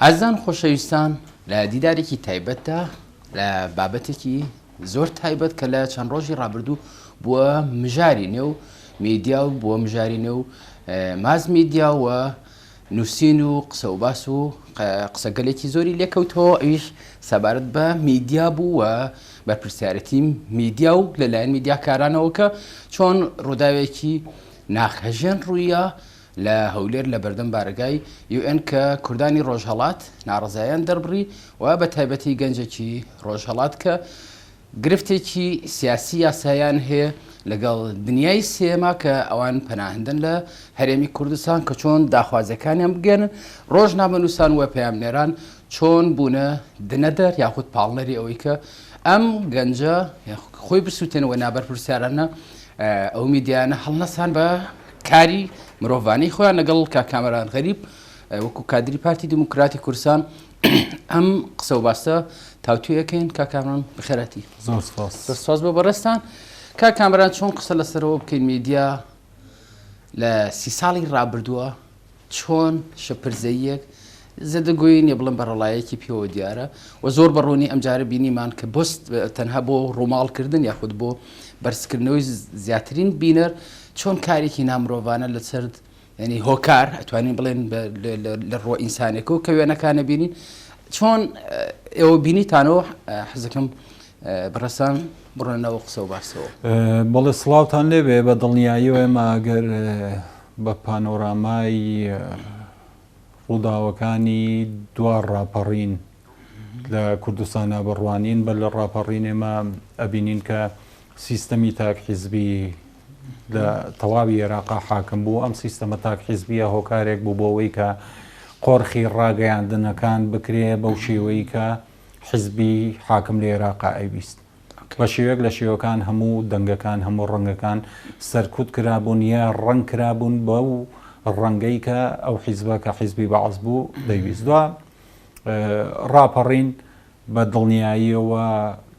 ئازیزان خۆشەویستان لە دیدارێکی تایبەتدا لە بابەتێکی زۆر تایبەت کە لە چەند ڕۆژی ڕابردوو بووە مژاری نێو میدیا و بووە مژاری نێو ماز میدیا و نووسین و قسە و باس و قسەگەلێکی زۆری لێکەوتەوە ئەویش سەبارەت بە میدیا بوو و بەرپرسیارەتی میدیا و لەلایەن میدیاکارانەوە کە چۆن ڕووداوێکی ناخهەژێن ڕوویە لە هەولێر لە بەردەم بارەگای یو ئێن کە کوردانی ڕۆژهەڵات ناڕەزایان دەربڕی و بە تایبەتی گەنجێکی ڕۆژهەڵات کە گرفتێکی سیاسی یاسایان هەیە لەگەڵ دنیای سێما کە ئەوان پەناهندن لە هەرێمی کوردستان کە چۆن داخوازیەکانیان بگەێنن ڕۆژنامەنووسان و پەیامنێران چۆن بوونە دنەدەر یاخود پاڵنەری ئەوەی کە ئەم گەنجە خۆی بسووتێنەوە نابەرپرسیارانە ئەو میدیانە هەڵنەسان بە کاری مرۆڤانەی خۆیان لەگەڵ کاک کامەران غەریب وەکو کادری پارتی دیموکراتی کوردستان ئەم قسە و باسە تاوتوێ ئەکەین. کاک کامەران بەخێرهاتی. زۆر سپاس. زۆر سپاس بۆ بەڕێزتان. کاک کامەران چۆن قسە لەسەرەوە بکەین میدیا لە سی ساڵی ڕابردووە چۆن شەپرزەییەک زێدەگۆیی نیە بڵێم بەڕەڵایەکی پێوە دیارە و زۆر بە ڕوونی ئەمجارە بینیمان کە بۆست تەنها بۆ ڕووماڵکردن یاخود بۆ بەرزکردنەوەی زیاترین بینەر چۆن کارێکی نامرۆڤانە لەسەر ینی هۆکار ئەتوانین بڵێن لە ڕووە ئینسانێکەوە کە وێنەکانە بینین چۆن ئێوە بینیتانەوە حەزەکەم بڕەسان بڕۆنەوە قسە و باسەوە. بەڵێ سڵاوتان لێبێ بە دڵنیاییەوە ئێمە ئەگەر بە پانۆرامای ڕووداوەکانی دوا ڕاپەڕین لە کوردستانا بڕوانین، بەر لە ڕاپەڕین ئێمە ئەبینین کە سیستەمی تاک حیزبی لە تەواوی ئێراقا حاکم بوو. ئەم سیستەمە تاک حیزبیە هۆکارێک بوو بۆ ئەوەی کە قۆرخی ڕاگەیاندنەکان بکرێ بەو شێوەی کە حیزبی حاکم لە ئێراقا ئەیویست. بە شێوەیەک لە شێوەکان هەموو دەنگەکان، هەموو ڕەنگەکان سەرکوت کرابوون یا ڕەنگ کرابوون بەو ڕەنگەی کە ئەو حیزبە کە حیزبی بەعس بوو دەیویست. دوا ڕاپەڕین بە دڵنیاییەوە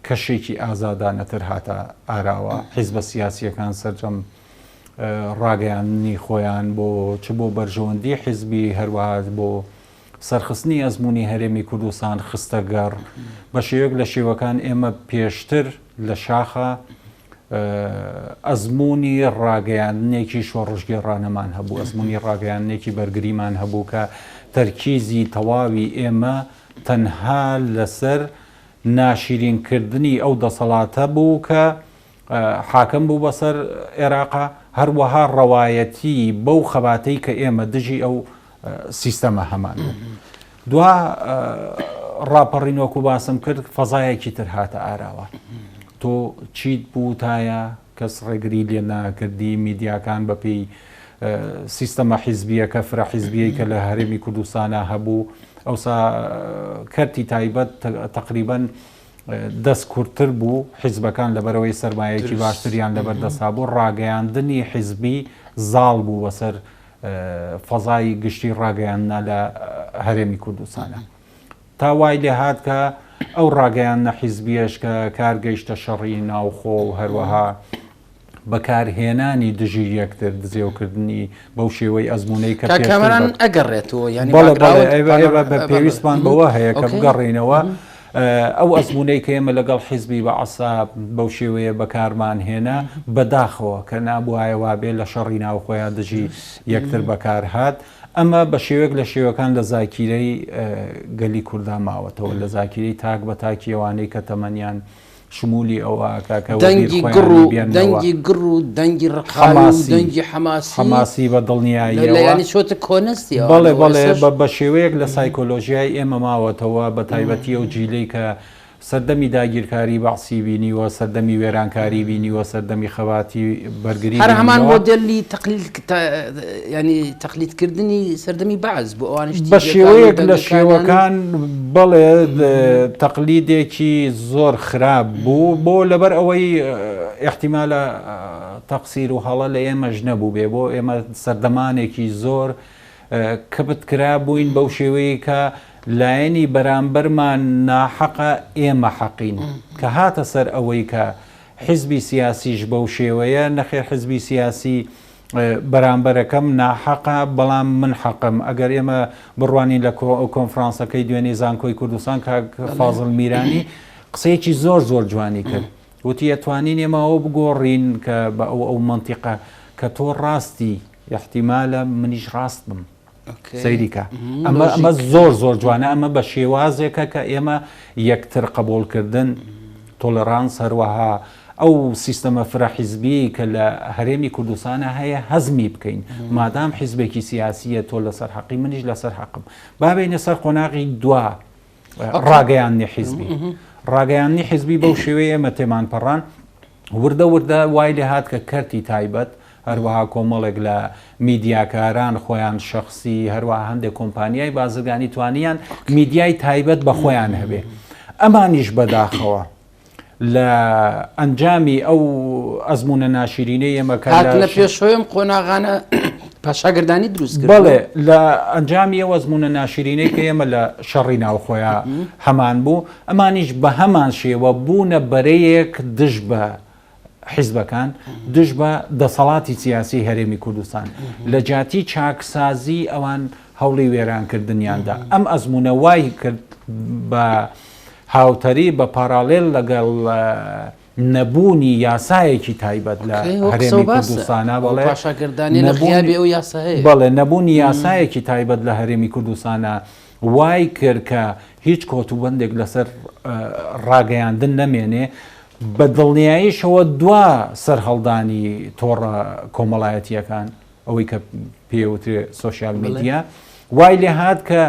کەشێکی ئازادانەتر هاتە ئاراوە، حیزبە سیاسییەکان سەرجەم ڕاگەیاندنی خۆیان بۆ چ بۆ بەرژەوەندی حیزبی هەروەها بۆ سەرخستنی ئەزموونی هەرێمی کوردستان خستە گەڕ. بە شێوەیەک لە شێوەکان ئێمە پێشتر لە شاخا ئەزموونی ڕاگەیاندنێکی شۆڕشگێڕانەمان هەبوو، ئەزموونی ڕاگەیاندنێکی بەرگریمان هەبوو کە تەرکیزی تەواوی ئێمە تەنها لەسەر ناشیرینکردنی ئەو دەسەڵاتە بوو کە حاکم بوو بەسەر ئێراقا، هەروەها ڕەوایەتی بەو خەباتەی کە ئێمە دژی ئەو سیستەمە هەمان بوو. دوا ڕاپەڕین وەکو باسم کرد فەزایەکی تر هاتە ئاراوە. تۆ چیت بووتایە کەس ڕێگری لێ ناکردی، میدیاکان بەپێی سیستەمە حیزبییەکە فرە حیزبیەی کە لە هەرێمی کوردستانا هەبوو، ئەوسا کەرتی تایبەت تەقریبەن دەست کورتتر بوو، حیزبەکان لەبەرئەوەی سەرمایەکی باشتریان لەبەر دەست هەبوو، ڕاگەیاندنی حیزبی زاڵ بوو بەسەر فەزای گشتی ڕاگەیاندنا لە هەرێمی کوردستانا. تا وای لێهات کە ئەو ڕاگەیاندنە حیزبیەش کە کار گەیشتە شەڕی ناوخۆ و هەروەها بەکارهێنانی دژی یەکتر، دزێوکردنی بەو شێوەی ئەزموونەی کە کاک پێشتر کامەران بە ئەگەڕێتەوە یانی بەڵێ بەڵێ باکگراوند ئێمە پانۆ ئێمە بە بەڵێ پێویستمان بەوە هەیە کە ئۆکەی بگەڕێینەوە ئەو ئەزموونەی کە ئێمە لەگەڵ حیزبی بەعسا بەو شێوەیە بەکارمان هێنا بەداخەوە کە نابوایە وابێ لە شەڕی ناوخۆیا دژی یەکتر بەکار هات ئەمە بە شێوەیەک لە شێوەکان لە زاکیرەی گەلی کوردا ماوەتەوە لە زاکیرەی تاک بە تاکی ئەوانەی کە تەمەنیان شمولی ئەوە ئەکا کە وەبیر دەنگی گڕ خۆیانی و بێننەوە. دەنگی گڕ و دەنگی ڕقاوی و حەماسی دەنگی حەماسی حەماسی بە لە لە دڵنیاییەوە یانی چۆتە کۆنەستی بەڵێ ئەوانەوە بەڵێ ئێستاش بە بە شێوەیەک لە سایکۆلۆژیای ئێمە ماوەتەوە بە تایبەتی ئەو جیلەی کە سەردەمی داگیرکاری بەعسی بینیوە، سەردەمی وێرانکاری بینیوە، سەردەمی خەباتی بەرگری هەر هەمان بینیوە. مۆدێلی تەقلیل یانی تەقلید کردنی سەردەمی بەعس بۆ ئەوانیش بە تیڤیەکان و شێوەیەک لە دەنگەکانیان و شێوەکان بەڵێ تەقلیدێکی زۆر خراپ بوو بۆ لەبەر ئەوەی ئیحتیمالە تەقسیر و هەڵە لە ئێمەش نەبووبێ بۆ ئێمە سەردەمانێکی زۆر کپت کرابووین بەو شێوەیە کە لایەنی بەرامبەرمان ناحەقە ئێمە حەقین کە هاتە سەر ئەوەی کە حیزبی سیاسیش بەو شێوەیە نەخێر حیزبی سیاسی بەرامبەرەکەم ناحەقە بەڵام من حەقم. ئەگەر ئێمە بڕوانین لە کۆنفرانسەکەی دوێنێی زانکۆی کوردستان کاک فازڵ میرانی قسەیەکی زۆر زۆر جوانی کرد وتی ئەتوانین ئێمە ئەوە بگۆڕین کە بە ئەو ئەو مەنتیقە کە تۆ ڕاستی ئیحتیمالە منیش ڕاست بم. سەیری کە ئەمە ئەمە زۆر زۆر جوانە ئەمە بە شێوازێکە کە ئێمە یەکتر قبوڵکردن تۆلرانس هەروەها ئەو سیستەمە فرە حیزبی کە لە هەرێمی کوردستانە هەیە هەزمی بکەین مادام حیزبێکی سیاسیە تۆ لەسەر حەقی منیش لەسەر حەقم بابینە سەر قۆناغی دوا ڕاگەیاندنی حیزبی ڕاگەیاندنی حیزبی بەو شێوەیە ئێمە تێمان پەڕان وردە وردە وای لێ هات کە کەرتی تایبەت، هەروەها کۆمەڵێک لە میدیاکاران خۆیان شەخسی، هەروەها هەندێک کۆمپانیای بازرگانی توانیان میدیای تایبەت بە خۆیان هەبێ. ئەمانیش بەداخەوە لە ئەنجامی ئەو ئەزموونە ناشیرینەی ئێمە کە هاتنە پێشەوەی ئەم قۆناغانە پاشاگردانی دروست کرد. بەڵێ، لە ئەنجامی ئەو ئەزموونە ناشیرینەی کە ئێمە لە شەڕی ناوخۆیا هەمان بوو، ئەمانیش بەهەمان شێوە بوونە بەرەیەک دژ بە حیزبەکان، دژ بە دەسەڵاتی سیاسی هەرێمی کوردستان. لە جیاتی چاکسازی ئەوان هەوڵی وێرانکردنیان دا. ئەم ئەزموونە وای کرد بە هاوتەریب، بە پاراڵێل لەگەڵ نەبوونی یاسایەکی تایبەت لە هەرێمی کوردستانا، بەڵێ، بەڵێ، نەبوونی یاسایەکی تایبەت لە هەرێمی کوردستانا وای کرد کە هیچ کۆتوبەندێک لەسەر ڕاگەیاندن نەمێنێ، بە دڵنیاییشەوە دوا سەرهەڵدانی تۆڕە کۆمەڵایەتییەکان، ئەوەی کە پێی وترێ سۆشیال میدیا، وای لێهات کە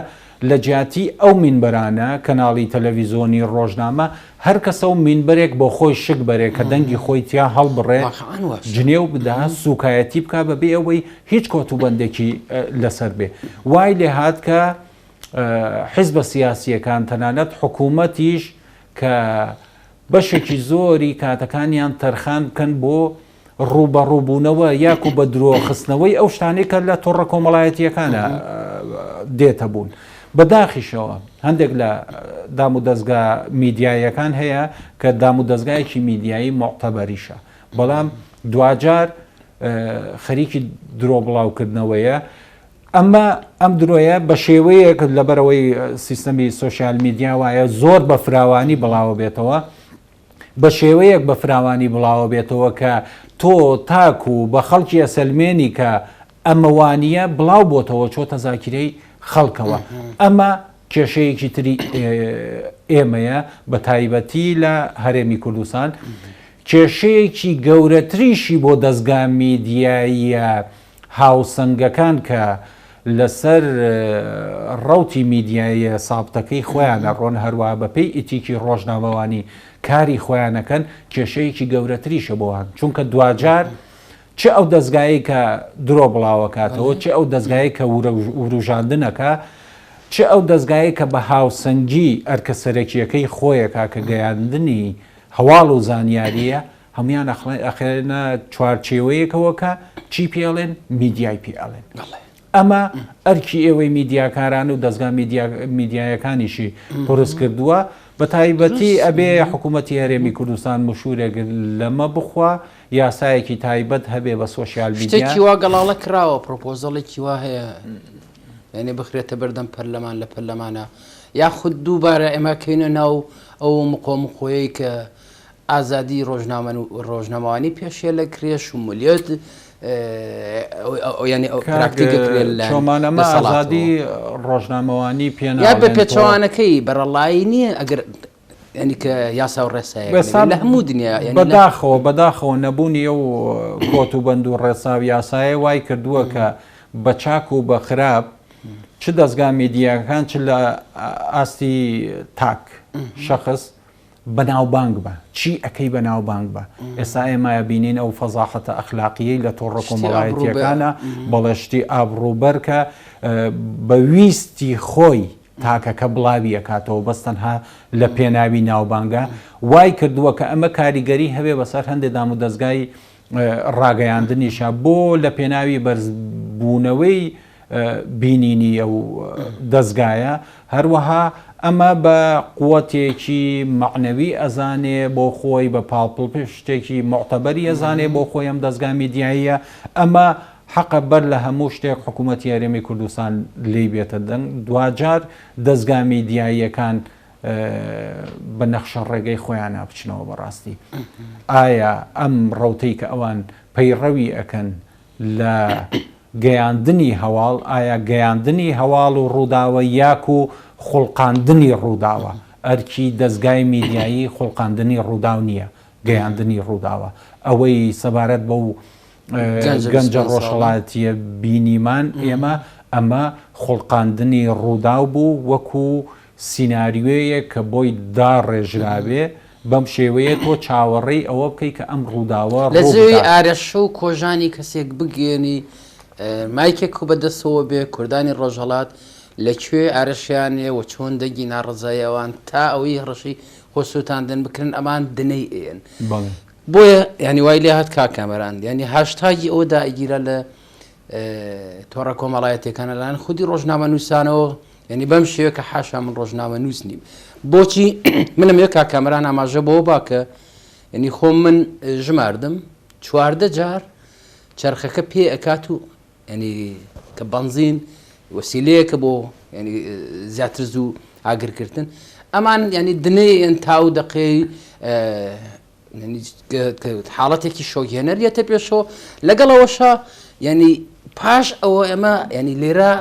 لە جیاتی ئەو مینبەرانە، کەناڵی تەلەڤیزۆنی، ڕۆژنامە، هەر کەسە و مینبەرێک بۆ خۆی شک بەرێ کە دەنگی خۆی تیا هەڵبڕێ، جنێو بدا، سووکایەتی بکا بە بێ ئەوەی هیچ کۆتوبەندێکی لەسەر بێ. وای لێهات کە حیزبە سیاسییەکان، تەنانەت حکوومەتیش کە بەشێکی زۆری کاتەکانیان تەرخان بکەن بۆ ڕووبەڕووبوونەوە یاکو بە درۆ خستنەوەی ئەو شتانەی کە لە تۆڕە کۆمەڵایەتییەکانە دێتە بوون. بە داخیشەوە هەندێک لە دامودەزگا میدیاییەکان هەیە کە دامودەزگایەکی میدیایی موعتەبەریشە، بەڵام دواجار خەریکی درۆ بڵاوکردنەوەیە. ئەمە ئەم درۆیە بە شێوەیەک لەبەرئەوەی سیستەمی سۆشیال میدیا وایە زۆر بە فراوانی بڵاوە بێتەوە، بە شێوەیەک بە فراوانی بڵاوە بێتەوە کە تۆ تاکو بە خەڵکی ئەسەلمێنی کە ئەمە وانیە بڵاو بۆتەوە چۆتە زاکیرەی خەڵکەوە. ئەمە کێشەیەکی تری ئێمەیە بە تایبەتی لە هەرێمی کوردستان. کێشەیەکی گەورەتریشی بۆ دەزگا میدیاییە هاوسەنگەکان کە لەسەر ڕەوتی میدیاییە سابتەکەی خۆیان ئەڕۆن، هەروەها بەپێی ئیتیکی ڕۆژنامەوانی کاری خۆیان ئەکەن، کێشەیەکی گەورەتریشە بۆوان، چونکە دواجار چ ئەو دەزگایەی کە درۆ بڵاوەکاتەوە، چ ئەو دەزگایەی کە وروژاندن ئەکا، چ ئەو دەزگایەی کە بە هاوسەنگی ئەرکە سەرەکییەکەی خۆیەکا کە گەیاندنی هەواڵ و زانیارییە، هەموویان ئەخرێنە چوارچێوەیەکەوە کە چی پێ ئەڵێن؟ میدیای پێ ئەڵێن. ئەمە ئەرکی ئێوەی میدیاکاران و دەزگا میدیایەکانیشی قورس کردووە. بە تایبەتی ئەبێ حکوومەتی هەرێمی کوردستان مشوورێک لەمە بخوا، یاسایەکی تایبەت هەبێ بە سۆشیال میدیا. شتێکی وا گەڵاڵە کراوە، پرۆپۆزەڵێکی وا هەیە یعنی بخرێتە بەردەم پەرلەمان لە پەرلەمانە یاخود دووبارە ئێمە کەینە ناو ئەو مقۆمقۆیەی کە ئازادی ڕۆژنامەوانی پێشێل ئەکرێ، شمولیەت یانی ئەو پراکتیک ئەکرێ لە چۆمان ئەمە ئازادی ڕۆژنامەوانی پێ یا بە پێچەوانەکەی بەرەڵایی نییە ئەگەر ینی کە یاسا و ڕێسایە لە هەموو دنیا بەداخەوە بەداخەوە نەبوونی ئەو کۆت و بەند و ڕێسا و یاسایە وای کردووە کە بە چاک و بە خراپ چ دەستگا میدیاکان چ لە ئاستی تاک شخص بەناوبانگ بە چی ئەکەی بەناوبانگ بە ئێستا ئێمە بینین ئەو فەزاحەتە ئەخلاقیەی لە تۆڕە کۆمەڵایەتیەکانە بەڵێ شتی ئابڕووبەر کە بە ویستی خۆی تاکەکە بڵاوی ئەکاتەوە بەس تەنها لە پێناوی ناوبانگە وای کردووە کە ئەمە کاریگەری هەبێ بەسەر هەندێک دامودەزگای ڕاگەیاندنیشە بۆ لە پێناوی بەرزبوونەوەی بینینی ئەو دەزگایە، هەروەها ئەمە بە قوتێکی مەعنەوی ئەزانێ بۆ خۆی، بە پاڵپشتێکی موعتەبەری ئەزانێ بۆ خۆی ئەم دەزگا میدیاییە، ئەمە حەقە بەر لە هەموو شتێک حکوومەتی هەرێمی کوردستان لێی بێتە دەنگ، دواجار دەزگا میدیاییەکان بە نەخشە ڕێگەی خۆیانا بچنەوە بەڕاستی ئایا ئەم ڕەوتەی کە ئەوان پەیڕەوی ئەکەن لە گەیاندنی هەواڵ ئایا گەیاندنی هەواڵ و ڕووداوە یاکو خوڵقاندنی ڕووداوە ئەرکی دەزگای میدیایی خوڵقاندنی ڕووداو نییە گەیاندنی ڕووداوە ئەوەی سەبارەت بەو گەنجە ڕۆژهەڵاتییە بینیمان ئێمە ئەمە خوڵقاندنی ڕووداو بوو وەکو سیناریۆیەک کە بۆی داڕێژرابێ بەم شێوەیە تۆ چاوەڕێی ئەوە بکەی کە ئەم ڕووداوە لە ڕوو جێی بدات. ئارەشە و کۆژانی کەسێک بگەیەنی مایکێک و بەدەستەوە بێ کوردانی ڕۆژهەڵات لە کوێ ئارەشیان هەیە و چۆن دەنگی ناڕەزایی ئەوان تا ئەوەی هەڕەشەی خۆ سووتاندن بکرن ئەمان دنەی ئەیەن. بەڵێ. بۆیە یانی وای لێ هات کاک کامەران یانی هاشتاگی ئەوە دائگیرا لە تۆڕە کۆمەڵایەتیەکان لەلایەن خودی ڕۆژنامە نووسانەوە یعنی بەم شێوە کە حاشا من ڕۆژنامە نووس نیم بۆچی منم یە کاک کامەران ئاماژە بۆ با کە یعنی خۆم من ژماردم 14 جار چرخەکە پێ ئەکات و یعنی کە بەنزین وەسیلەیەکە بۆ یعنی زیاتر زوو ئاگرکردن ئەمان یعنی دنەیەن تاو دەقەی حاڵەتێکی شۆکهێنەر یەتە پێشەوە لەگەڵ ئەوەشا یعنی پاش ئەوە ئێمە ینی لێرە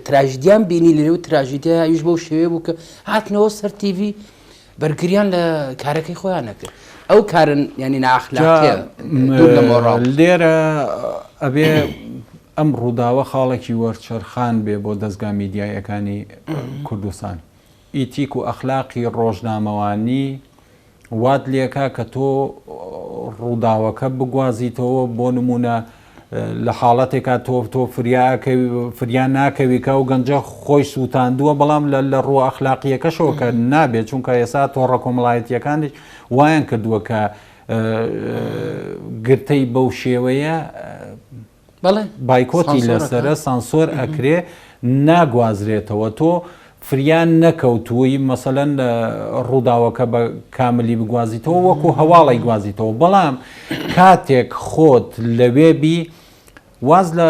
تراژیدیان بینی لێرە و تراژیدیا ئەویش بەو شێوەیە بوو کە هاتنەوە سەر تیڤی بەرگریان لە کارەکەی خۆیان نەکرد ئەو کارن ینی ناخلاقیە دوور لە مۆڕاڵ. لێرە ئەبێ ئەم ڕووداوە خاڵێکی وەرچەرخان بێ بۆ دەزگا میدیاییەکانی کوردستان. ئیتیک و ئەخلاقی ڕۆژنامەوانی وات لێکا کە تۆ ڕووداوەکە بگوازیتەوە بۆ نمونە لە حاڵەتێکا تۆ تۆ فریا ناکەوی کە ئەو گەنجە خۆی سووتاندووە بەڵام لە لە ڕووە ئەخلاقیەکەشەوە کە نابێت چونکە ئێستا تۆڕە کۆمەڵایەتیەکانیش وایان کردووە کە گرتەی بەو شێوەیە بەڵێ بایکۆتی سانسۆر لەسەرە ئەکا. سانسۆر ئەکرێ ناگوازرێتەوە تۆ فریا نەکەوتووی مەسەلەن ڕووداوەکە بە کاملی بگوازیتەوە وەکو هەواڵی گوازیتەوە بەڵام کاتێک خۆت لەوێ بی واز لە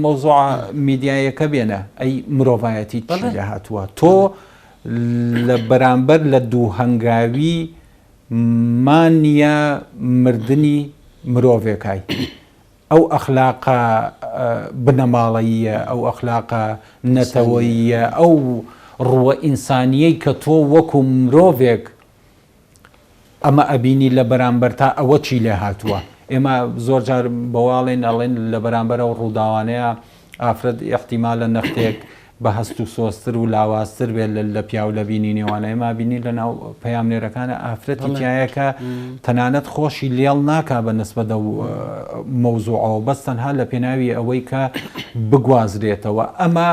مەوزوعە میدیایەکە بێنە ئەی مرۆڤایەتی چی بەڵێ. لێ هاتووە تۆ لە بەرامبەر لە دوو هەنگاوی مانیە مردنی مرۆڤێکای ئەو ئەخلاقە بنەماڵەییە، ئەو ئەخلاقە نەتەوەییە، ئەو ڕووە ئینسانییەی کە تۆ وەکو مرۆڤێک ئەمە ئەبینی لە بەرامبەرتا ئەوە چی لێ هاتووە. ئێمە زۆر جار بەوە ئەڵێین ئەڵێن لە بەرامبەر ئەو ڕووداوانەیە ئافرەت ئیحتیمالە نەختێک بە هەست و سۆزتر و لاوازتر بێت لە پیاو لە بینینی ئەوانە ئێمە بینین لە ناو پەیامنێرەکانە ئافرەتی تایە کە تەنانەت خۆشی لێڵ ناکا بە نسبەت ئەو مەوزوعەوە بەس تەنها لە پێناوی ئەوەی کە بگوازرێتەوە ئەمە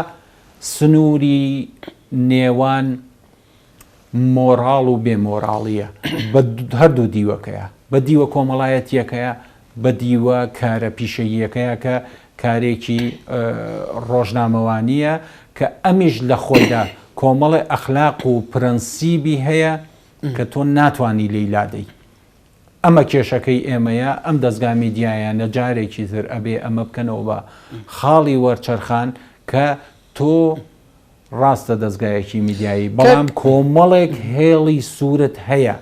سنووری نێوان مۆراڵ و بێ مۆراڵییە بە هەردوو دیوەکەیە، بە دیوە کۆمەڵایەتییەکەیە، بە دیوە کارە پیشەییەکەیە کە کارێکی ڕۆژنامەوانییە کە ئەمیش لە خۆیدا کۆمەڵێ ئەخلاق و پرەنسیبی هەیە کە تۆ ناتوانی لێی لادەی. ئەمە کێشەکەی ئێمەیە، ئەم دەزگا میدیایانە جارێکی تر ئەبێ ئەمە بکەنەوە بە خاڵی وەرچەرخان کە تۆ ڕاستە دەزگایەکی میدیایی بەڵام کۆمەڵێک هێڵی سوورت هەیە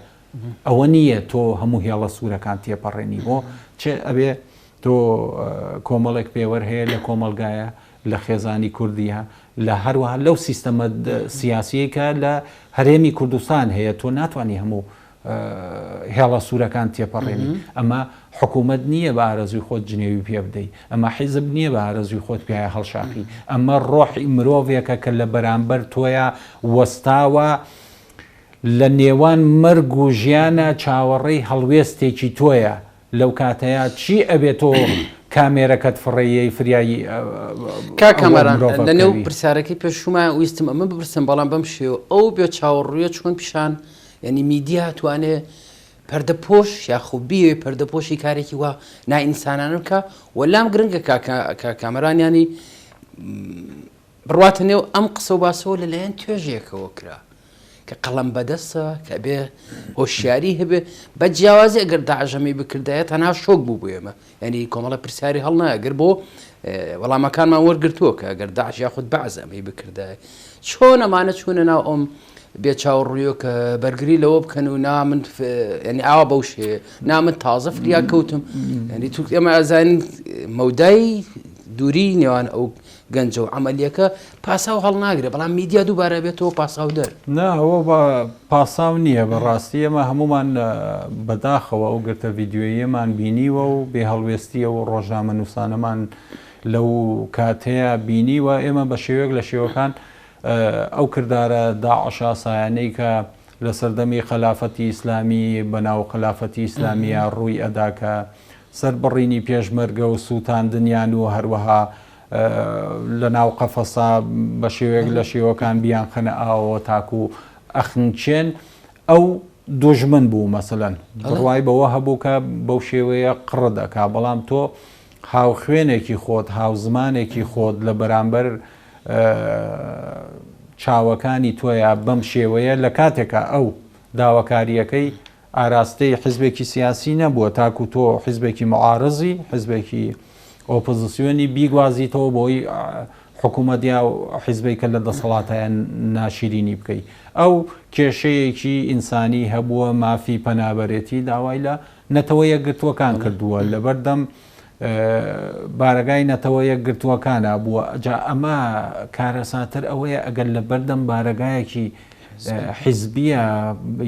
ئەوە نییە تۆ هەموو هێڵە سوورەکان تێپەڕێنی بۆ چ ئەبێ تۆ کۆمەڵێک پێوەر هەیە لە کۆمەڵگایە لە خێزانی کوردیە لە هەروەها لەو سیستەمە سیاسیەی کە لە هەرێمی کوردستان هەیە تۆ ناتوانانی هەموو هێڵە سوورەکان تێپەڕێنی. ئەمە حکوومەت نییە بە ئارەزووی خۆت جنێوی پێ بدەی. ئەمە حیزب نییە بە ئارەزووی خۆت پیایا هەڵشاخی. ئەمە ڕۆحی مرۆڤێکە کە لە بەرامبەر تۆیا وەستاوە، لە نێوان مەرگ و ژیانا چاوەڕێی هەڵوێستێکی تۆیە. لەو کاتەیا چی ئەبێ تۆ کامێرەکەت فڕێیەی فریای کاک ئەوە کامەران مرۆڤە لە نێو بکەوی؟ پرسیارەکەی پێشووما ویستم ئەمە بپرسم بەڵام بەم شێوە ئەو بێ چاوەڕوویە چۆن پیشان یانی میدیا توانێ پەردەپۆش یاخۆ بیەوێ پەردەپۆشی کارێکی وا نائینسانانە بکا و لام گرنگە کاک کامەران ینی بڕواتە نێو ئەم قسە و باسەوە لەلایەن توێژێکەوە کرا. کە قەڵەم بەدەستە کە بێ هۆشیاری هەبێ بە جیاوازی ئەگەر داعش ئەمەی بکردایە تەنها شۆک بوو بۆ ئێمە یعنی کۆمەڵە پرسیاری هەڵناگەر بۆ وەڵامەکانمان وەرگرتووە کە ئەگەر داعش یاخود بەعس ئەمەی بکردایە چۆن ئەمانە چوونە ناو ئەم بێ چاوەڕوویە کە بەرگری لەوە بکەن و نا من ینی ئاوا بەو شێ نا من تازە فریا کەوتم ینی تو ئێمە ئەزانین مەودای دووری نێوان ئەو گەنجە و عملیەکە پاساو هەڵناگرێ بەڵام میدیا دووبارە بێتەوە پاساو دەر. نا ئەوە بە پاساو نییە بەڕاستی ئێمە هەموومان بەداخەوە ئەو گرتە ڤیدیۆییەمان بینیوە و بێ هەڵوێستی ئەو ڕۆژنامەنووسانەمان لەو کاتەیە بینیوە ئێمە بە شێوەیەک لە شێوەکان ئەو کردارە داعشاسایانەی کە لە سەردەمی خەلافەتی ئیسلامی بەناو خەلافەتی ئیسلامیە ڕووی ئەدا کە سەربڕینی پێشمەرگە و سووتاندنیان و هەروەها لە ناو قەفەسا بە شێوەیەک لە شێوەکان بیانخەنە ئاوەوە تاکو ئەخنکێن ئەو دوژمن بوو مەسەلەن بڕوای بەوە هەبوو کە بەو شێوەیە قڕت ئەکا بەڵام تۆ هاوخوێنێکی خۆت هاوزمانێکی خۆت لە بەرامبەر چاوەکانی تۆیا بەم شێوەیە لە کاتێکا ئەو داواکارییەکەی ئاراستەی حزبێکی سیاسی نەبووە تاکو تۆ حزبێکی معارزی حزبێکی ئۆپۆزیسیۆنی بیگوازیتەوە بۆی حکوومەت یا حزبێک کە لە دەسەڵاتایە ناشیرینی بکەی ئەو کێشەیەکی ئینسانی هەبووە مافی پەنابەرێتی داوای لە نەتەوە یەکگرتووەکان کردووە لەبەردەم بارەگای نەتەوە یەکگرتووەکانا بووە جا ئەمە کارەساتر ئەوەیە ئەگەر لە بەردەم بارەگایەکی حیزبیە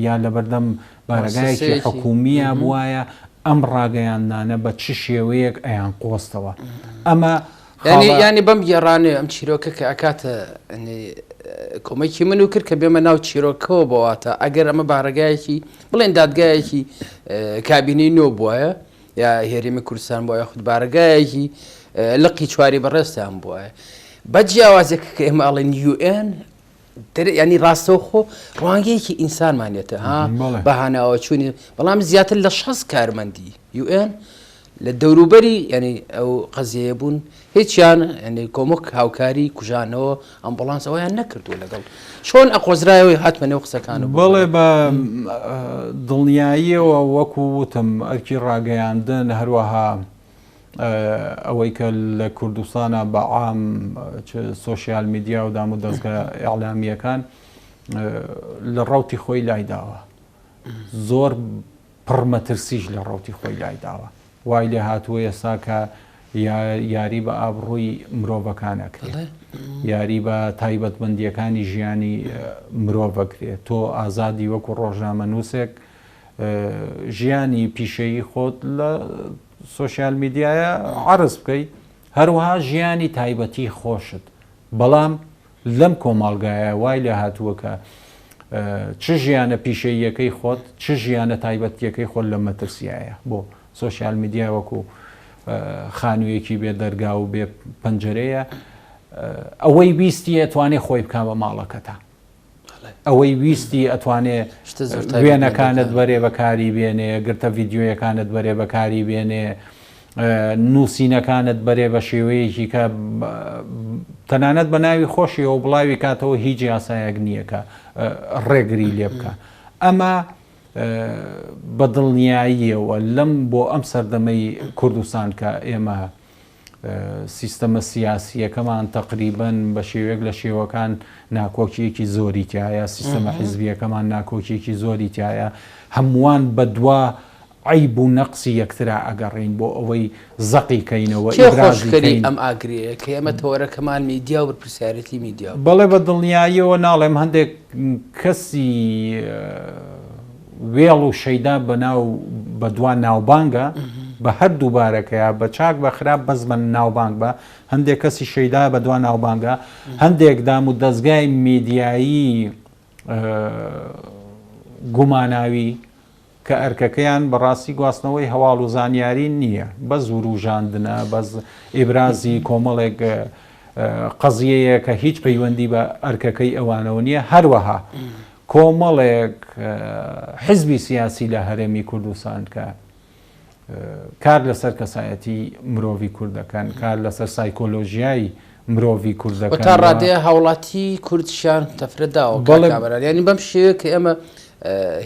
یا لە بەردەم بارەگایەکی حکومیە بواە ئەم ڕاگەیاندنانە بە چ شێوەیەک ئەیان قۆستەوە ئەمە ینی بەم گێڕانێ ئەم چیرۆکە کە ئەکاتە کۆمەکی من و کرد کە بێمە ناو چیرۆکەوە بەواتە ئەگەر ئەمە بارەگایەکی بڵێن دادگایەکی کابینەی نۆ بواە یا هەرێمی کوردستان بوایە یاخود بارەگایەکی لقی چواری بەڕێزتان بوایە بە جیاوازێک کە ئێمە ئەڵێن UN ینی ڕاستەوخۆ ڕوانگەیەکی ئینسانمانێتە ها بە هاناوە چوونی بەڵام زیاتر لە 6 کارمەندی UN لە دەوروبەری ینی ئەو قەزیەیە بوون هیچیان ینی کۆمەک هاوکاری کوژانەوە ئەمبوڵانس ئەوەیان نەکردووە لەگەڵ چۆن ئەقۆزرایەوەی هاتمە نێو قسەکان و بەڵێ بە دڵنیاییەوە وەکو وتم ئەرکی ڕاگەیاندن هەروەها ئەوەی کە لە کوردستانە بە عام چ سۆشیال میدیا و دام و دەستگا ئیعلامییەکان لە ڕەوتی خۆی لایداوە زۆر پڕ مەترسیش لە ڕەوتی خۆی لایداوە. وای لێهاتووە ئێستا کە یاری بە ئابڕووی مرۆڤەکان ئەکرێ. یاری بە تایبەتمەندییەکانی ژیانی مرۆڤ ئەکرێ. تۆ ئازادی وەکو ڕۆژنامەنووسێک ژیانی پیشەیی خۆت لە سۆشیال میدیایە عەرز بکەی، هەروەها ژیانی تایبەتی خۆشت. بەڵام لەم کۆمەڵگایە وای لێهاتووە کە چ ژیانە پیشەییەکەی خۆت چ ژیانە تایبەتیەکەی خۆت لە مەترسیایە بۆ سۆشیال میدیا وەکو خانوویەکی بێ دەرگا و بێ پەنجەرەیە ئەوەی ویستی ئەتوانێ خۆی بکا بە ماڵەکەتا ئەوەی ویستی ئەتوانێ وێنەکانت بەرێ بەکاری بێنێ گرتە ڤیددیویەکانت بەرێ بەکاری بێنێ نووسینەکانت بەرێ بە شێوەیەکی کە تەنانەت بە ناوی خۆشیەوە بڵاوی کاتەوە هیچ یاسایەک نییە کە ڕێگری لێ بکە ئەمە بە دڵنیاییەوە لەم بۆ ئەم سەردەمەی کوردستان کە ئێمە سیستەمە سیاسییەکەمان تەقریبەن بە شێوەیەک لە شێوەکان ناکۆکییەکی زۆری تیایە، سیستەمە حیزبییەکەمان ناکۆکییەکی زۆری تیایە، هەمووان بەدوا عەیب و نەقسی یەکترا ئەگەڕێین بۆ ئەوەی زەقی کەینەوە، کێ ئیبرازی خۆشکەری کەین. ئەم ئاگرەیە کە ئێمە تەوەرەکەمان میدیا و بەرپرسیارێتی میدیا بوو؟ بەڵێ بە دڵنیاییەوە ناڵێم هەندێک کەسی وێڵ و شەیدا بە ناو بە دوا ناوبانگە بە هەر دووبارەکەیا بە چاک بە خراپ بەس بە ناوبانگ بە هەندێک کەسی شەیدا بە دوا ناوبانگە هەندێک دام و دەزگای میدیایی گوماناوی کە ئەرکەکەیان بەڕاستی گواستنەوەی هەواڵ و زانیاری نییە بەس وروژاندنە بەس ئیبرازی کۆمەڵێک قەزیەیە کە هیچ پەیوەندی بە ئەرکەکەی ئەوانەوە نییە هەروەها کۆمەڵێک حزبی سیاسی لە هەرێمی کوردستان کە کار لەسەر کەسایەتی مرۆڤی کورد دەکەن، کار لەسەر سایکۆلۆژیای مرۆڤی کورد دەکەن. تا ڕادەیە هاوڵاتی کوردشیان تەفرە داوە کاک کامەران یانی بەم شێوەیە کە ئێمە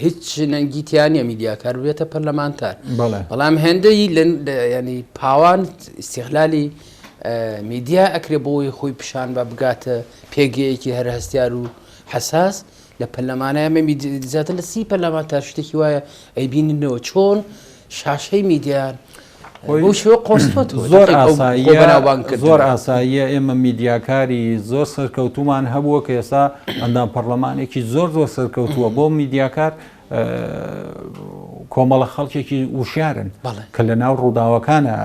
هیچ نەنگی تیا نییە میدیاکار ببێتە پەرلەمانتار بەڵام هێندەی ینی پاوان ئیسیغلالی میدیا ئەکرێ بۆی خۆی پیشان بە بگاتە پێگەیەکی هەر هەستیار و حەساس لە پەرلەمانە ئێمە زیاتر لە سی پەرلەمانتار شتێکی وایە ئەیبیننەوە چۆن شاشەی میدیان بەو شێوە قۆستۆتەوە زۆر ئاساییە زۆر ئاساییە ئێمە میدیاکاری زۆر سەرکەوتومان هەبووە کە ئێستا ئەندام پەرلەمانێکی زۆر زۆر سەرکەوتووە بۆ میدیاکار کۆمەڵە خەڵکێکی وشیارن کە لە ناو ڕووداوەکانە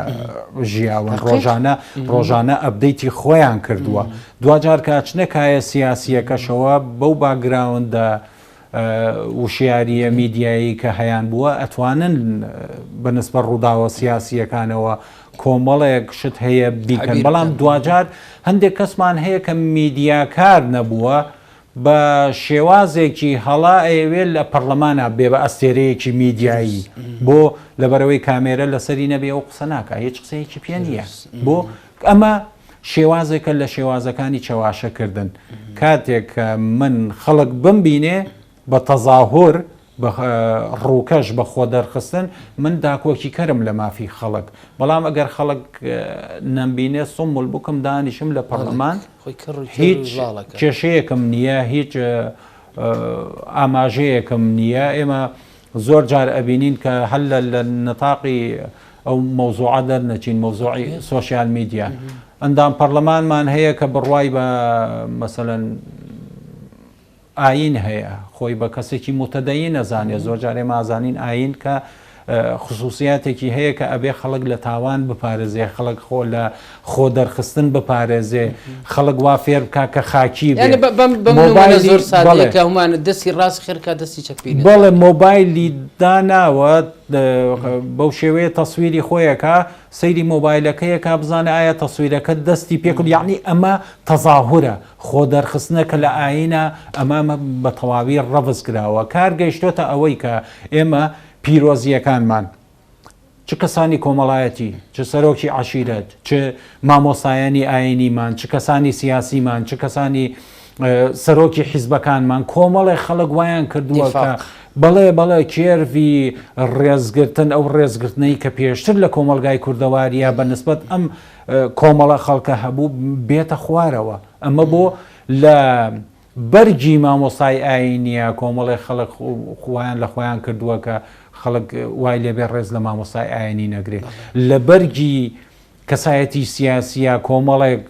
ژیاون ڕۆژانە ڕۆژانە update ی خۆیان کردووە دواجار کە ئەچنە کایە سیاسیەکەشەوە بەو background ە وشیاریە میدیایی کە هەیان بووە ئەتوانن بە نسبەت ڕووداوە سیاسیەکانەوە کۆمەڵێک شت هەیە بیکەن بەڵام دواجار هەندێک کەسمان هەیە کە میدیاکار نەبووە بە شێوازێکی هەڵە ئەیەوێت لە پەڕلەمانا بێ بە ئەستێرەیەکی میدیایی بۆ لەبەرئەوەی کامێرە لەسەری نەبێ ئەو قسە ناکا هیچ قسەیەکی پێ نییە بۆ ئەمە شێوازێکە لە شێوازەکانی چەواشەکردن کاتێک کە من خەڵک بمبینێ بە تەزاهور بە ڕووکەش بە خۆ دەرخستن من داکۆکیکەرم لە مافی خەڵک بەڵام ئەگەر خەڵک نەمبینێ صم البکم دانیشم لە پەڕلەمان هیچ کێشەیەکم نییە هیچ ئاماژەیەکم نییە ئێمە زۆر جار ئەبینین کە هەر لە نتاقی ئەو مەوزوعە دەرنەچین مەوزوعی سۆشیال میدیا ئەندام پەرلەمانمان هەیە کە بڕوای بە مەسەلەن ئایین هەیە، خۆی بە کەسێکی موتەدەین ئەزانێ، زۆر جار ئێمە ئەزانین ئایین کە خسوسیاتێکی هەیە کە ئەبێ خەڵک لە تاوان بپارێزێ، خەڵک خۆ لە خۆ دەرخستن بپارێزێ، خەڵک وا فێر بکا کە خاکی بێ. یانی بەم بەم نموونە مۆبایلی زۆر سادەیە بەڵێ. کە هەموومان دەستی ڕاست خێر کا دەستی چەپ پێی نەزانێ. بەڵێ مۆبایلی داناوە بەو شێوەیە تەسویری خۆی ئەکا، سەیری مۆبایلەکەی ئەکا بزانێ ئایا تەسویرەکە دەستی پێ کرد، یەعنی ئەمە تەزاهورە. خۆ دەرخستنە کە لە ئایینە ئەمە بە تەواوی ڕەفز کراوە. کار گەیشتۆتە ئەوەی کە ئێمە پیرۆزییەکانمان، چ کەسانی کۆمەڵایەتی، چ سەرۆکی عەشیرەت، چ مامۆستایانی ئایینیمان، چ کەسانی سیاسیمان، چ کەسانی سەرۆکی حیزبەکانمان، کۆمەڵێ خەڵک وایان کردووە کە بەڵێ بەڵێ curve ی ڕێزگرتن، ئەو ڕێزگرتنەی کە پێشتر لە کۆمەڵگای کوردەوارییە بە نسبەت ئەم کۆمەڵە خەڵکە هەبوو بێتە خوارەوە ئەمە بۆ لە بەرگی مامۆستای ئاینیە کۆمەڵێ خەڵک خویان لە خۆیان کردووە کە خەڵک وای لێبێ ڕێز لە مامۆستای ئاینی نەگرێ لە بەرگی کەسایەتی سیاسیە کۆمەڵێک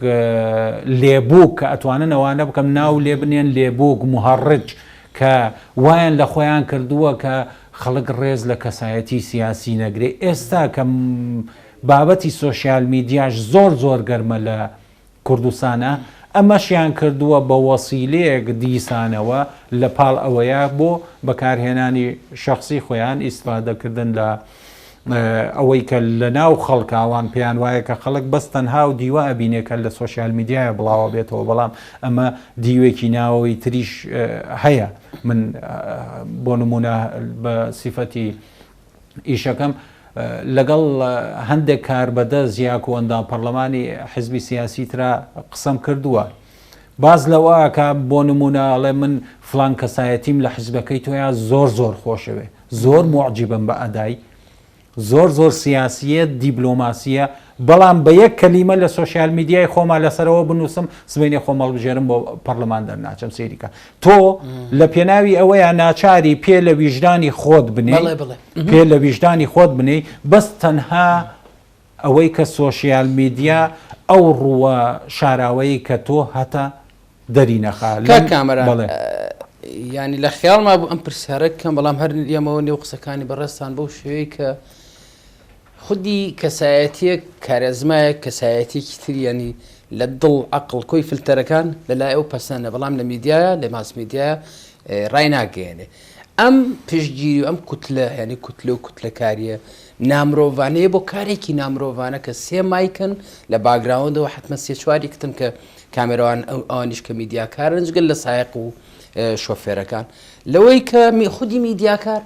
لێبووک کە ئەتوانن ئەوانە بکەم ناو لێ بنێن لێبووک مهەڕج کە وایان لە خۆیان کردووە کە خەڵک ڕێز لە کەسایەتی سیاسی نەگرێ ئێستا کە بابەتی سۆشیال میدیاش زۆر زۆر گەرمە لە کوردستانا، ئەمەشیان کردووە بە وەسیلەیەک دیسانەوە لە پاڵ ئەوەیا بۆ بەکارهێنانی شەخسی خۆیان ئیستفادە کردن لە ئەوەی کە لە ناو خەڵکا ئەوان پێیان وایە کە خەڵک بەس تەنها و دیوە ئەبینێ کە لە سۆشیال میدیایە بڵاوە بێتەوە بەڵام ئەمە دیوێکی ناوەوەی تریش هەیە من بۆ نمونە بە سیفەتی ئیشەکەم لەگەڵ هەندێک کاربەدەست یا کۆئەندام پەڕلەمانی حزبی سیاسی ترا قسەم کردووە باس لەوە ئەکا بۆ نمونە ئەڵێ من فلان کەسایەتیم لە حزبەکەی تۆیا زۆر زۆر خۆشەوێ زۆر موعجیبم بە ئەدای زۆر زۆر سیاسیە دیبلۆماسیە بەڵام بە یەک کەلیمە لە سۆشیال میدیای خۆما لەسەرەوە بنووسم سبەینێ خۆم هەڵبژێرم بۆ پەڕلەمان دەرناچم سەیری کە تۆ لە پێناوی ئەوەیە ناچاری پێ لە ویژدانی خۆت بنێی بەڵێ بەڵێ پێ لە ویژدانی خۆت بنێی بەس تەنها ئەوەی کە سۆشیال میدیا ئەو ڕووە شاراوەی کە تۆ هەتە دەری نەخا کاک لەم کامەران بەڵێ. یانی لە خەیاڵما بوو ئەم پرسیارە بکەم بەڵام هەر یەمەوە نێو قسەکانی بەڕێزتان بەو شێوەیە کە خودی کەسایەتیەک کارێزمایەک کەسایەتیەکی تر یانی لە دڵ عەقڵ کۆی فلتەرەکان لە لای ئەو پەسەندە بەڵام لە میدیایە لە ماس میدیایە ڕای ناگەیەنێ ئەم پشتگیری و ئەم کوتلە یانی کوتلە و کوتلەکاریە نامرۆڤانەیە بۆ کارێکی نامرۆڤانە کە سێ مایکن لە background ەوە حتمما سێ چواری کتن کە کامێرەوان ئەو ئەوانیش کە میدیاکارن جگەل لە سایەق و شۆفێرەکان لەوەی کە خودی میدیاکار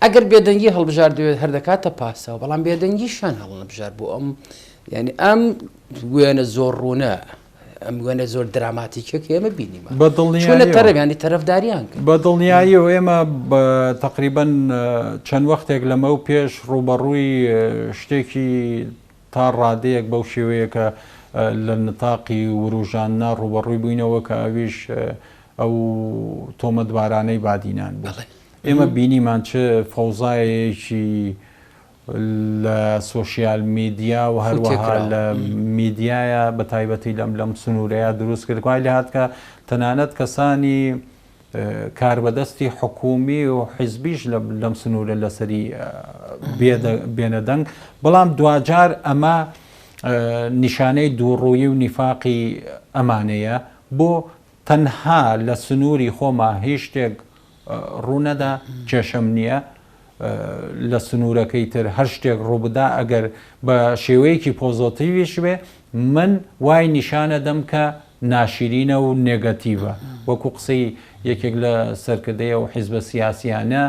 ئەگەر بێدەنگی هەڵبژاردوێت هەر دەکاتە پاساو، بەڵام بێدەنگیشیان هەڵنەبژارد بۆ ئەم یعنی ئەم وێنە زۆر ڕوونە ئەم وێنە زۆر دراماتیکە کە ئێمە بینیمان بە دڵنیاییەوە تەرەف ینی تەرەفداریان کرد. بە دڵنیاییەوە ئێمە بە تەقریبەن چەند وەختێک لەمەو پێش ڕووبەڕووی شتێکی تا ڕادەیەک بەو شێوەیە کە لە نتاقی وروژاندنا ڕووبەڕووی بووینەوە کە ئەویش ئەو تۆمەتبارانەی بادینان بوو. ئێمە بینیمان چ فەوزایەکی لە سۆشیال میدیا و هەروەها لە میدیایە بە تایبەتی لەم لەم سنوورەیە دروست کرد وای لێهات کە تەنانەت کەسانی کاربەدەستی حکومی و حیزبیش لەم سنوورە لەسەری بێنە دەنگ بەڵام دواجار ئەمە نیشانەی دووڕووی و نیفاقی ئەمانەیە بۆ تەنها لە سنووری خۆما هیچ شتێک ڕوونەدا کێشەم نییە لە سنوورەکەی تر هەر شتێک ڕووبدا ئەگەر بە شێوەیەکی پۆزۆتیڤیش بێ من وای نیشانەدەم کە ناشیرینە و نێگەتیڤە وەکو قسەی یەکێک لە سەرکردەی ئەو حیزبە سیاسیانە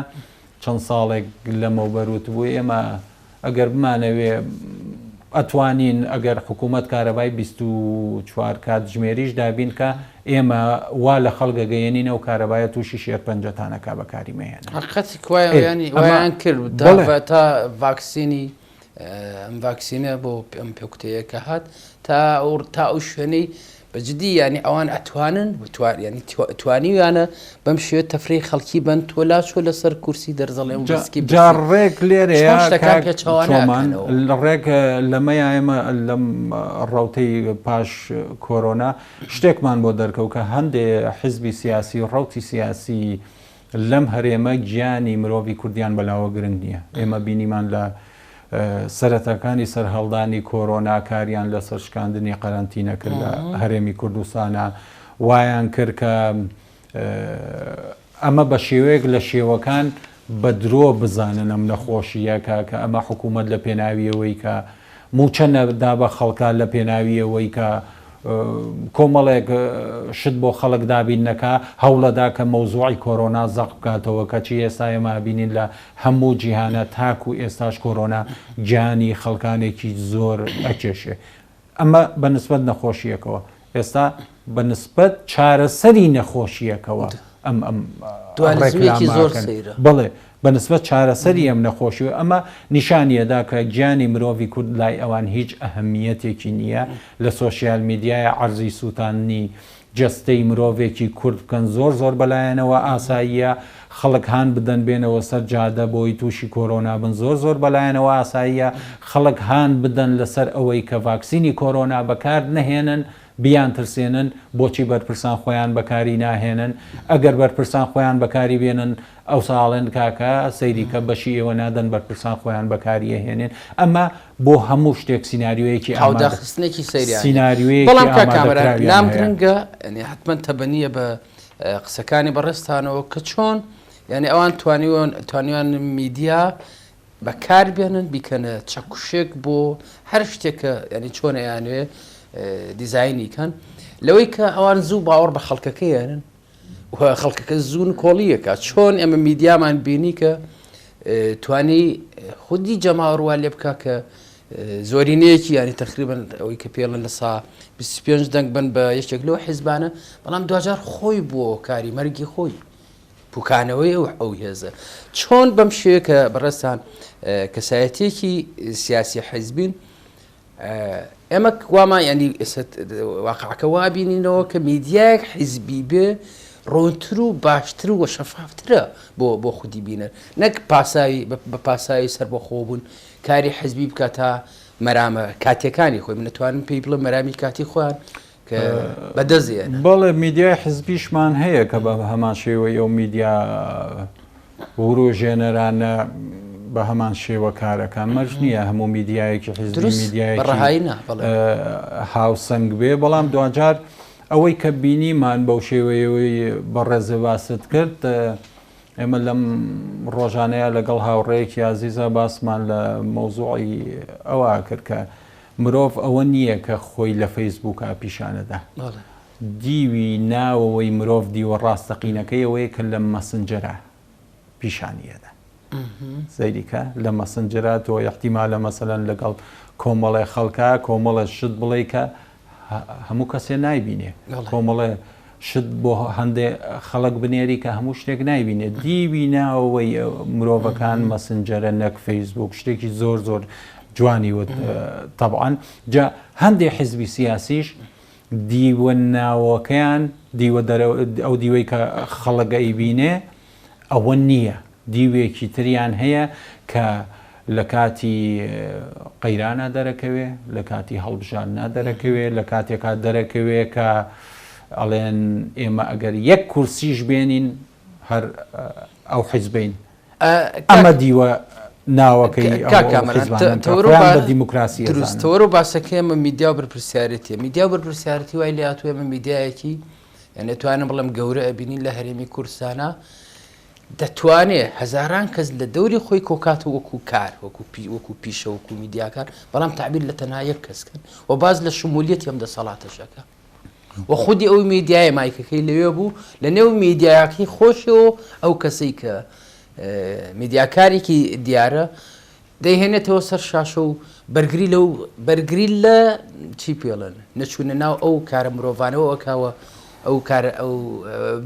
چەند ساڵێک لەمەوبەر وتبووی ئێمە ئەگەر بمانەوێ ئەتوانین ئەگەر حکوومەت کارەبای 24 کاتژمێریش دابین کە ئێمە وا لە خەڵک ئەگەیەنین ئەو کارەبایە تووشی شێرپەنجەتان ئەکا بەکاری مەهێنن. حەقیقەتی وایان وایان کرد تا ڤاکسینی ئەم ڤاکسینە بۆ ئەم پێکوتەیە کە هات تا ئەو تا ئەو شوێنەی بە جدی یانی ئەوان ئەتوانن ینی توانیویانە بەم شێوە تەفرەی خەڵکی بن تۆ لاچۆ لەسەر کورسی دەرزەڵێ و بسکی جا ڕێک لێرەیە شتەکان پێچەوانە ڕێک لەمەیا ئێمە لەم ڕەوتەی پاش کۆرۆنا شتێکمان بۆ دەرکەوت کە هەندێ حزبی سیاسی و ڕەوتی سیاسی لەم هەرێمە گیانی مرۆڤی کوردیان بەلاوە گرنگ نییە. ئێمە بینیمان لە سەرەتاکانی سەرهەڵدانی کۆرۆنا کاریان لەسەر شکاندنی قەرەنتینە کرد لە هەرێمی کوردستانا، وایان کرد کە ئەمە بە شێوەیەک لە شێوەکان بە درۆ بزانن ئەم نەخۆشییە کە کە ئەمە حکوومەت لە پێناوی ئەوەی کە مووچە نەدا بە خەڵکا لە پێناوی ئەوەی کە کۆمەڵێک شت بۆ خەڵک دابین نەکا هەوڵەدا کە مەوزوعی کۆرۆنا زەق بکاتەوە کەچی ئێستا ئێمە ئەبینین لە هەموو جیهانە تاکو ئێستاش کۆرۆنا گیانی خەڵکانێکی زۆر ئەکێشێ ئەمە بە نسبەت نەخۆشیەکەوە ئێستا بە نسبەت چارەسەری نەخۆشیەکەوە ئەم ئەم ڕێکلامە زۆر سەیرە بەڵێ بە نسبەت چارەسەری ئەم نەخۆشی ئەمە نیشانی ئەدا کە گیانی مرۆڤی کورد لای ئەوان هیچ ئەهەمیەتێکی نییە لە سۆشیال میدیایە عەرزی سووتاندنی جەستەی مرۆڤێکی کورد بکەن زۆر زۆر بەلایەنەوە ئاساییە، خەڵک هان بدەن بێنەوە سەر جادە بۆی تووشی کۆرۆنا بن زۆر زۆر بەلایەنەوە ئاساییە، خەڵک هان بدەن لەسەر ئەوەی کە ڤاکسینی کۆرۆنا بەکار نەهێنن بیانترسێنن، بۆچی بەرپرسان خۆیان بەکاری ناهێنن، ئەگەر بەرپرسان خۆیان بەکاری بێنن ئەوسا ئەڵێن کاکە سەیری کە بەشی ئێوە نادەن بەرپرسان خۆیان بەکاری ئەهێنێن ئەمە بۆ هەموو شتێک سیناریۆیەکی ئامادە هاوداخستنێکی سەیریان هەیە. سیناریۆیەکی بەڵام کاک کامەران ئامادەکراویان لام هەیە. گرنگە یانی حەتمەن تەبەنییە بە قسەکانی بەڕێزتانەوە کە چۆن یانی ئەوان توانیوان توانیوان میدیا بەکار بێنن بیکەنە چەکوشێک بۆ هەر شتێک کە یانی چۆن ئەیانەوێ دیزاینی کەن لەوەی کە ئەوان زوو باوەڕ بە خەڵکەکەیانن و خەڵکەکە زوو نکۆڵیەکە چۆن ئێمە میدیامان بینی کە توانی خودی جەماوەر وا لێ بکە کە زۆرینەیەکی ینی تقریبن ئەوەی کە پێڵن لە سا 25 دەنگ بن بە یەکێک لەو حیزبانە بەڵام دوجار خۆی بۆ کاری مەرگی خۆی پوکانەوەی ئەو ئەو هێزە چۆن بەم شێوەیە کە بەڕێزتان کەسایەتیەکی سیاسی حیزبین ئێمە وامان ینی واقعەکە وا بینینەوە کە میدیایەک حیزبی بێ ڕوونتر و باشتر و شەفافترە بۆ بۆ خودی بینەر نەک پاساوی بە پاساوی سەربەخۆ بوون کاری حزبی بکات تا مەرامە کاتیەکانی خۆی من نتوانم پێی بڵێم مەرامی کاتی خۆیان کە بەدەست دێنن. بەڵێ میدیای حزبیشمان هەیە کە بە هەمان شێوەی ئەو میدیا وروژێنەرانە بە هەمان شێوە کارەکان مەرج نییە هەموو میدیایەکی حزبی دروست بە میدیایەکی ڕەهایی نا بەڵێ. هاوسەنگ بێ بەڵام دواجار ئەوەی کە بینیمان بەو شێوەیەوەی بەڕێزێ باست کرد ئێمە لەم ڕۆژانەیە لەگەڵ هاوڕێیەکی ئازیزا باسمان لە مەوزوعی ئەوە کرد کە مرۆڤ ئەوە نییە کە خۆی لە فەیسبووکا پیشانەدا. دیوی ناوەوەی مرۆڤ دیوە ڕاستەقینەکەی ئەوەیە کە لە مەسنجەرا پیشانی ئەدا. سەیری کە لە مەسنجەرا تۆ ئیحتیمالە مەسەلەن لەگەڵ کۆمەڵێ خەڵکا کۆمەڵێ شت بڵێی کە هەموو کەسێ نایبینێ کۆمەڵێ شت بۆ هەندێ خەڵک بنێری کە هەموو شتێک نایبینێ دیوی ناوەوەی مرۆڤەکان مەسنجەرە نەک فەیسبوک شتێکی زۆر زۆر جوانی وت تەبعەن جا هەندێ حزبی سیاسیش دیوە ناوەکەیان دیوە ئەو دیوەی کە خەڵک ئەیبینێ ئەوە نییە، دیوێکی تریان هەیە کە لە کاتی قەیرانا دەرەکەوێ، لە کاتی هەڵبژاردنا دەرەکەوێ، لە کاتێکا دەرەکەوێ کە ئەڵێن ئێمە ئەگەر یەک کورسیش بێنین هەر ئەو حیزبەین. ئەمە دیوە ناوەکەی کاک کامەران حیزبانەن کە تەوەرە خۆیان با بە دیموکراسی دروست ئەزانن. تەوەرە و باسەکەی ئێمە میدیا و بەرپرسیارێتیە. میدیا و بەرپرسیارێتی وای لێهاتووە ئێمە میدیایەکی یانی ئەتوانم بڵێم گەورە ئەبینین لە هەرێمی کوردستانا دەتوانێ هەزاران کەس لە دەوری خۆی کۆکاتەوە وەکو کار وەکو پی وەکو پیشە وەکو میدیاکان بەڵام تعبیر لە تەنها یەک کەس کەن و باز لە شمولیەتی ئەم دەسەڵاتەش ئەکا و خودی ئەو میدیایە مایکەکەی لەوێ بوو لە نێو میدیاکەی خۆشیەوە ئەو کەسەی کە میدیاکارێکی دیارە دەیهێنێتەوە سەر شاشە و بەرگری لەو بەرگری لە چی پێڵێن نەچوونە ناو ئەو کارە مرۆڤانەوە ئەکا و ئەو کارە ئەو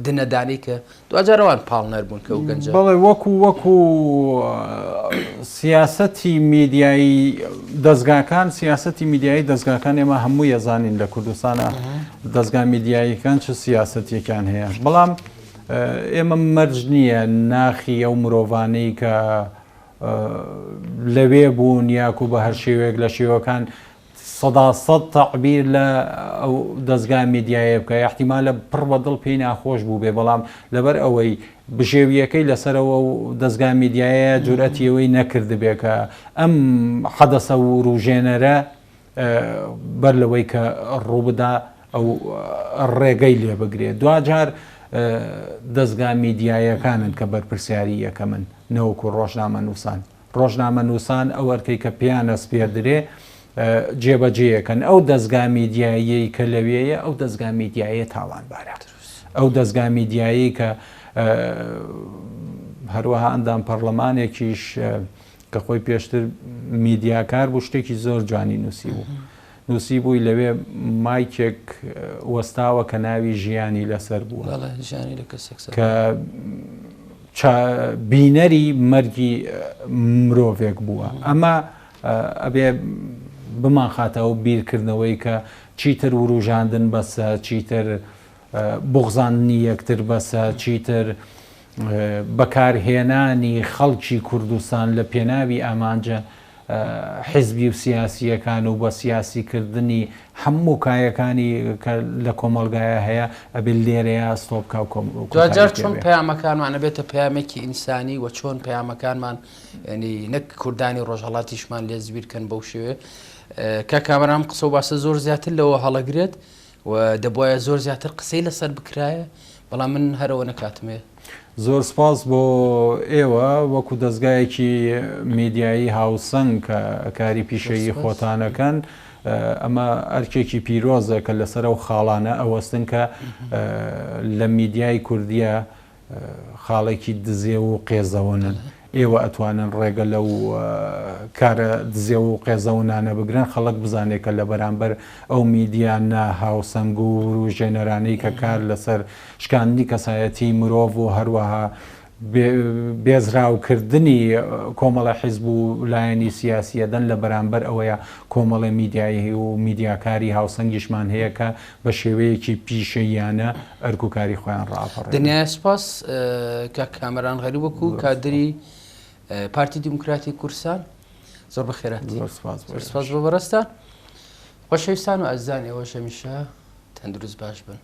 دنەدانەی کە دواجار ئەوان پاڵنەر بوون کە ئەو گەنجە بەڵێ وەکو وەکو سیاسەتی میدیایی دەزگاکان سیاسەتی میدیایی دەزگاکان ئێمە هەموو یەزانین لە کوردستانە دەزگا میدیاییەکان چ سیاسەتێکیان هەیە بەڵام ئێمە مەرج نییە ناخی ئەو مرۆڤانەی کە لەوێ بوون یاکو بە هەر شێوەیەک لە شێوەکان سەدا سەد تەعبیر لە ئەو دەزگا میدیایە بکە ئیحتیمالە پڕ بە دڵ پێی ناخۆش بووبێ بەڵام لەبەر ئەوەی بژێویەکەی لەسەرەوە و دەزگا میدیایە جورئەتی ئەوەی نەکردبێ کە ئەم حەدەسە وروژێنەرە بەر لەوەی کە ڕووبدا ئەو ڕێگەی لێ بگرێ دواجار دەزگا میدیایەکانن کە بەرپرسیاری یەکەمن نەوەکو ڕۆژنامەنووسان. ڕۆژنامەنووسان ئەو ئەرکەی کە پێیان ئەسپێردرێ جێبەجێیەکەن. ئەو دەزگا میدیاییەی کە لەوێیە ئەو دەزگا میدیاییە تاوانبارە. ئەو دەزگا میدیایەی کە هەروەها ئەندام پەڕلەمانێکیش کە خۆی پێشتر میدیاکار بوو شتێکی زۆر جوانی نووسیبوو. نووسیبووی لەوێ مایکێک وەستاوە کە ناوی ژیانی لەسەر بووە. بەڵێ ژیانی لە کەسێک سەر کە بینەری مەرگی مرۆڤێک بووە. ئەمە ئەبێ بمانخاتەوە بیرکردنەوەی کە چیتر وروژاندن بەسە، چیتر بوغزاندنی یەکتر بەسە، چیتر بەکارهێنانی خەڵکی کوردستان لە پێناوی ئامانجە حیزبی و سیاسییەکان و بە سیاسیکردنی هەموو کایەکانی کە لە کۆمەڵگایا هەیە ئەبێ لێرەیا ستۆپ کا و کۆتایی دواجار پێ چۆن بێ. پەیامەکانمان ئەبێتە پەیامێکی ئینسانی و چۆن پەیامەکانمان یانی نەک کوردانی ڕۆژهەڵاتیشمان لێ زویر کەن بەو شێوەیە کاک کامەران ئەم قسە و باسە زۆر زیاتر لەوە هەڵەگرێت و دەبوایە زۆر زیاتر قسەی لەسەر بکرایە بەڵام من هەر ئەوەنە کاتم هەیە. زۆر سپاس بۆ ئێوە وەکو دەزگایەکی میدیایی هاوسەنگ کە کاری پیشەیی خۆتان ئەکەن ئەمە ئەرکێکی پیرۆزە کە لەسەر ئەو خاڵانە ئەوەستن کە لە میدیای کوردیە خاڵێکی دزێو و قێزەونن. ئێوە ئەتوانن ڕێگە لەو کارە دزێو و قێزەونانە بگرن، خەڵک بزانێ کە لە بەرامبەر ئەو میدیا ناهاوسەنگ و وروژێنەرانەی کە کار لەسەر شکاندنی کەسایەتیی مرۆڤ و هەروەها بێزراوکردنی کۆمەڵە حیزب و لایەنی سیاسی ئەدەن، لە بەرامبەر ئەوەیا کۆمەڵێ میدیایی و میدیاکاری هاوسەنگیشمان هەیە کە بە شێوەیەکی پیشەییانە ئەرک و کاری خۆیان ڕاپەڕێنن. دنیای سوپاس کاک کامەران غەریب وەکو کادری پارتی دیموکراتی کوردستان زۆر بەخێرهاتی. زۆر سوپاس بۆ زۆر سوپاس بۆ بەڕێزتان. خۆشەویستان و ئازیزان ئێوەش هەمیشە تەندروست باش بن.